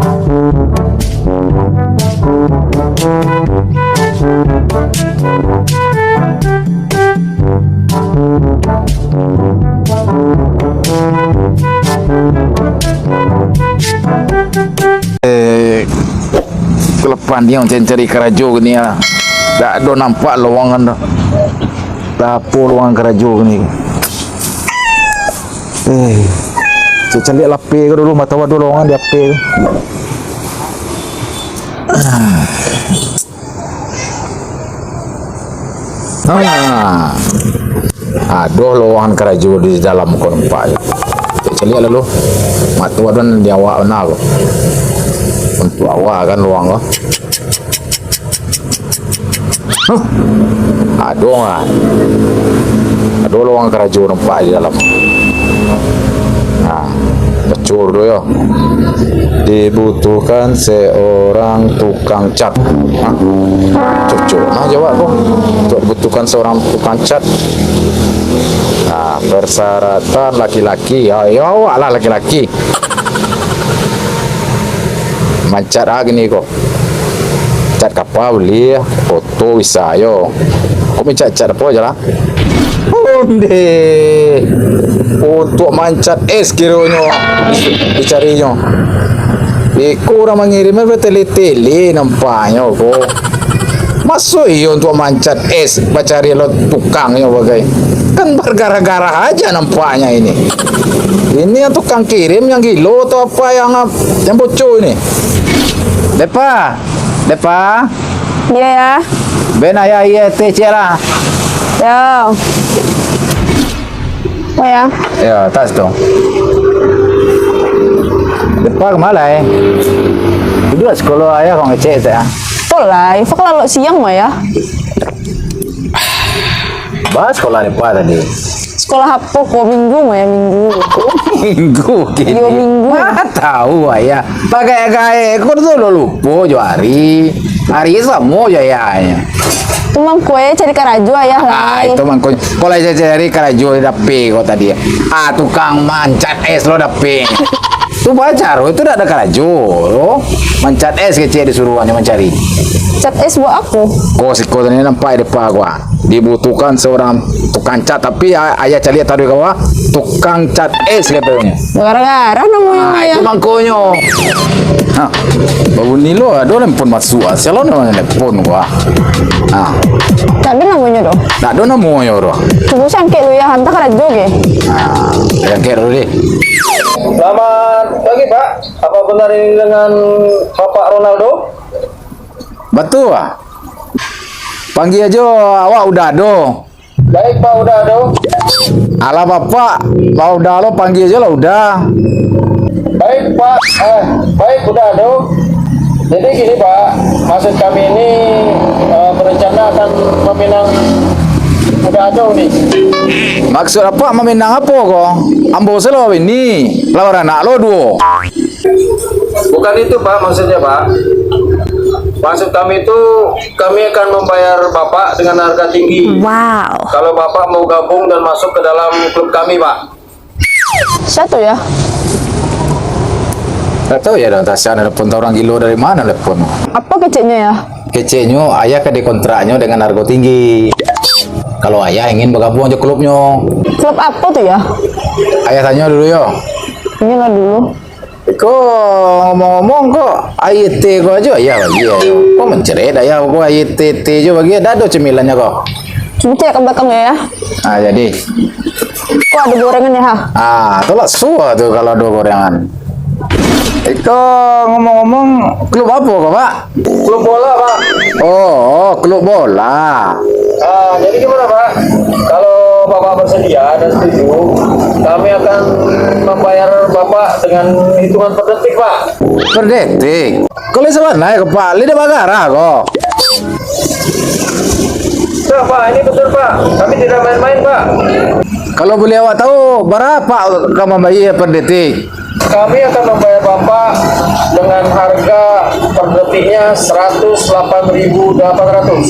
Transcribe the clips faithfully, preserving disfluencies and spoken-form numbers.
Eh, kelepan dia mancari karajo gini ah. Dak ado nampak lowongan tu. Dak apo lowongan karajo gini. Eh, cek caliak lapeh ko dulu, mata waduh lowongan di lapeh ko. Ah. Ha. Ado lowongan karajo di dalam ko nampak. Cek caliak lalu. Mata waduh di awak bana ko. Untuak awak kan lowongan ko. Huh. Ado ah. Ado lowongan karajo nampak di dalam. Nah, bocor tu yo. Dibutuhkan seorang tukang cat. Hah? Cocok nah jawab ko. Untuk dibutuhkan seorang tukang cat. Nah, persyaratan laki-laki. Ya, ya awak lah laki-laki. Mancat ah gini ko. Cat kapa buliah, oto bisa yo. Ko mancat cat apo ajo lah. Onde. Untuak mancat es kironyo dicarinyo. Iko urang mangirim batele-tele nampaknyo ko. Masuak iyo untuak mancat es, bacari lo tukangnyo bagai. Kan bergarah-garah aja nampaknya ini. Ini yang tukang kirim yang gilo atau apa yang, yang bocor ini? Depa, Depa. Iya, ya. Ben ayah iya teh cek lah. Ya. Oh, ya. Ya, tas tu. Depa kemana, eh? Duduk sekolah ayah kau ngecek saya. Tolai, Ifa kalau siang mah ya. Bah sekolah Depa tadi. Sekolah apa ko? Minggu mah ya, minggu. Minggu kini. Iyo, minggu. Ah, tahu ayah. Pakai gaek ko tu lo lupo jo hari. Hari samo jo ayah. Tu mangko eh cari karajo ayah lah. Ah, itu mangko. Kalau saya cari karajo dapek ko tadi. Ah, tukang mancat es lo dapek. Tu bacaro itu dak ada karajo lo. Mancat es kecek disuruahnya mancari. Cat es buat aku. Ko siko tadi nampak depa ko ah. Dibutuhkan seorang tukang cat, tapi a-, ayah caliak tadi kawa tukang cat es katonyo. Gara-gara namonyo ah, ya. Itu mangkonyo. Ha. Babunyi lo, ado nelpon masuk ah. Sia lo nan nelpon ko ah. Ha. Tak ada namanya doh. Tak ada namanya doh. Tunggu sangkek lu ya, hantar karajo ke? Ha, sangkek dulu deh. Selamat pagi, Pak. Apa benar ini dengan Bapak Ronaldo? Betul ah. Panggil aja awak udah ado. Baik, Pak, udah ado. Alah, Bapak, Pak udah lo, panggil aja lah udah. Baik, Pak. Eh, baik, udah ado. Jadi gini, Pak, maksud kami ini, eh, berencana akan meminang udah ado nih. Maksud apa meminang apa ko? Ambo selo ini, lawan anak lo duo. Bukan itu, Pak, maksudnya, Pak. Maksud kami itu, kami akan membayar Bapak dengan harga tinggi. Wow. Kalau Bapak mau gabung dan masuk ke dalam klub kami, Pak. Satu ya? Tak tahu ya, dah tak siapa nelpon, tahu orang gilo dari mana nelpon. Apa keceknya ya? Keceknyo, ayah ka dikontraknyo dengan harga tinggi. Kalau ayah ingin bergabung aja klubnyo. Klub apa tuh ya? Ayah tanya dulu yo. Inilah dulu. Iko ngomong-ngomong ko, aia teh ko ajo ayah bagi ayo. Ko menceret ayah ko aia teh teh jo bagi, dak ado cemilannyo ko. Cubo cek ka balakang yo, ya. Ah, jadi. Ko ado gorengan yo, ha? Ah, tu lah suah tu kalau ado gorengan. Iko ngomong-ngomong, klub apo ko, Pak? Klub bola, Pak. Oh, oh, klub bola. Ah, jadi gimana, Pak? Kalau Bapak bersedia dan setuju, kami akan membayar Bapak dengan hitungan per detik, Pak. Per detik? Kalau sabanai ko, Pak, lai dak bagarah ko. Nah, Pak, ini betul, Pak. Kami tidak main-main, Pak. Kalau boleh awak tahu, bara ka mambayia per detik? Kami akan membayar Bapak dengan harga per detiknya seratus delapan ribu delapan ratus.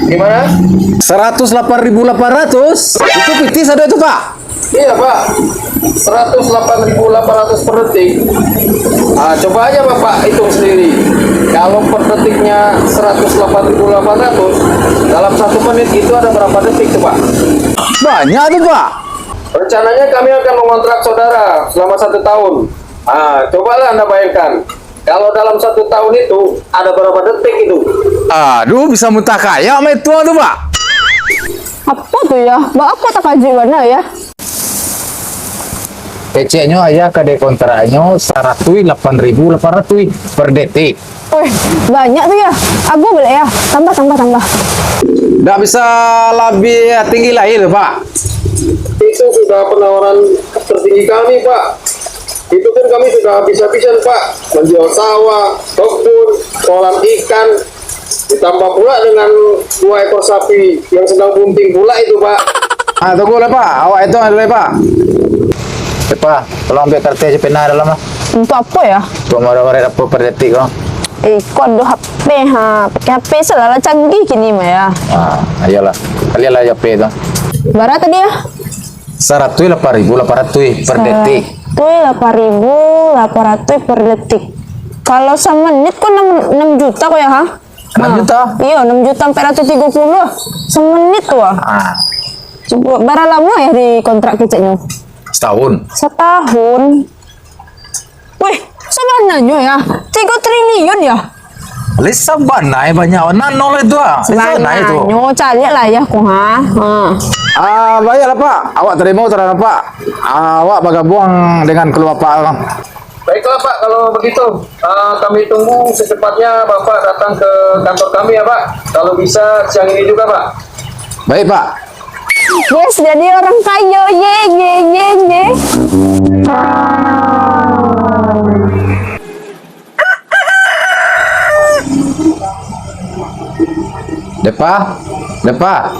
Gimana? Seratus delapan ribu delapan ratus? Itu pitih sado itu, Pak? Iya, Pak. Seratus delapan ribu delapan ratus per detik. Ah, coba aja Bapak hitung sendiri. Kalau per detiknya seratus delapan ribu delapan ratus, dalam satu menit itu ada berapa detik tuh, Pak? Banyak tuh, Pak. Rencananya kami akan mengontrak saudara selama satu tahun. Ah, cobalah Anda bayangkan, kalau dalam satu tahun itu ada berapa detik itu? Aduh, bisa muntah kayak mah itu tuh, Pak. Apa tuh ya? Baa kok takajuik bana ya? Keceknyo ayah ka dikontraknyo saratuih lapan ribu lapan ratuih per detik. Weh, banyak tu ya. Ago baliak ya. Tambah, tambah, tambah. Ndak bisa labiah tinggi lai tu, Pak. Itu sudah penawaran tertinggi kami, Pak. Itu pun kami sudah habis-habisan, Pak. Menjual sawah, kebun, kolam ikan, ditambah pula dengan dua ekor sapi yang sedang bunting pula itu, Pak. Ah, tunggu lah, Pak. Awak hitung dulu, Pak. Eh, Pak, tolong ambil kertas je, pena dalam lah. Untuk apa ya? Untuk marah-marah apa per detik kau? Eh, kau ada H P, ha? Pakai H P salah lah, canggih kini mah ya. Ah, iyalah. Kalian lah H P tu. Bara tadi ya? Saratuih lapan ribu lapan ratuih per detik. Saratuih lapan ribu lapan ratuih per detik. Kalau samenit kok enam, enam juta kok ya, ha? Enam juta? Iyo, enam juta empat ratus tiga puluh. Samenit tu, ah. Ah. Cubo, bara lamo ya dikontrak keceknyo? Setahun. Setahun. Weh, sabananyo ya, tigo triliun ya? Lai sabana banyak, nah nol itu ah. Lai sabana itu. Sabananyo, caliak lah ya, ko, ha. Ha. Ah, baiklah, Pak. Awak terima tawaran Pak. Ah, awak bergabung dengan keluarga Pak, Bang. Baiklah, Pak, kalau begitu, ah, kami tunggu secepatnya Bapak datang ke kantor kami ya, Pak. Kalau bisa siang ini juga, Pak. Baik, Pak. Yes, jadi orang kaya. Ye, ye, ye, ye. Depa, Depa.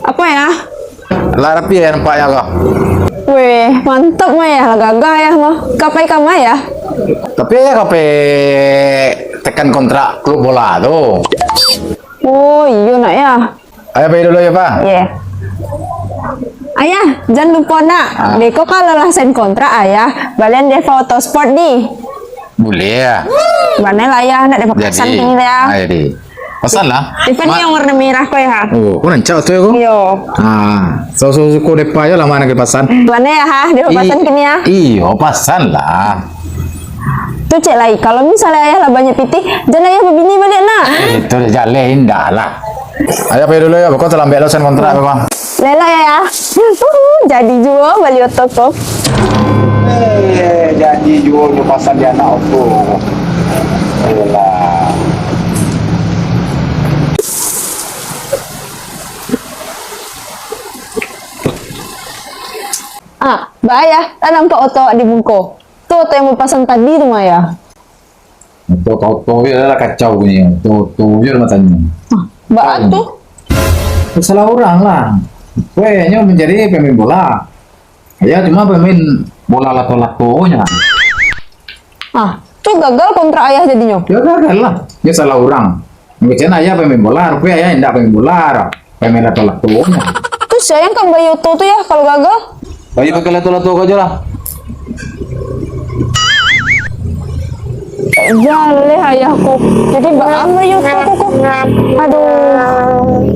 Apa ya? Lah rapi ya nampaknya ko. Weh, mantap mah ya, lah gagah ya mah. Kapai kama ya? Tapi ya kapai tekan kontrak klub bola tu. Oh, iyo nak ya. Ayah pai dulu ya, Pak. Iya. Ayah, jan lupo nak. Ah. Beko kalau lah sen kontrak ayah, balian Deva Auto Sport di. Buliah. Bana lah ayah, nak Deva pasan kini lah ya. Ah, jadi. Pasan lah. Deva ni yang warna merah ko ya. Oh, ko rancak tu ya ko. Iyo. Ah, so so suko Deva ya lah mana ke pasan. Bana ya ha, Deva pasan kini ya. Iyo, pasan lah. Tu cek lai, kalau misalnya ayah lah banyak pitih, jan ayah babini baliak nak. Eh, itu dah jaleh indak lah. Ayah pai dulu ya, beko talambek lo sen kontrak beko. Lela ya, ya. Uhuh, jadi juo bali oto ko. Eh, jadi juo nyo pasan di anak oto. Lela. Ah, ba ayah, lah nampak oto awak di muko. Tu oto yang bapasan tadi tu mah ya. Oto, oto, oto, ya lah kacau bunyi. Oto, oto, ya lah tanyo. Ah, baa tu? Salah urang lah. Weh, nyo manjadi pemain bola. Ya, cuma pemain bola lato-lato nya. Ah, tu gagal kontrak ayah jadinyo. Ya gagal lah. Ya salah urang. Mungkin ayah pemain bola, rupiah ayah indak pemain bola. Pemain lato-lato nya. Tu sia yang ka bali oto tu ya, kalau gagal? Bali pakai lato-lato ko ajo lah. Jaleh ayah ko. Jadi baa bali oto ko ko. Aduh.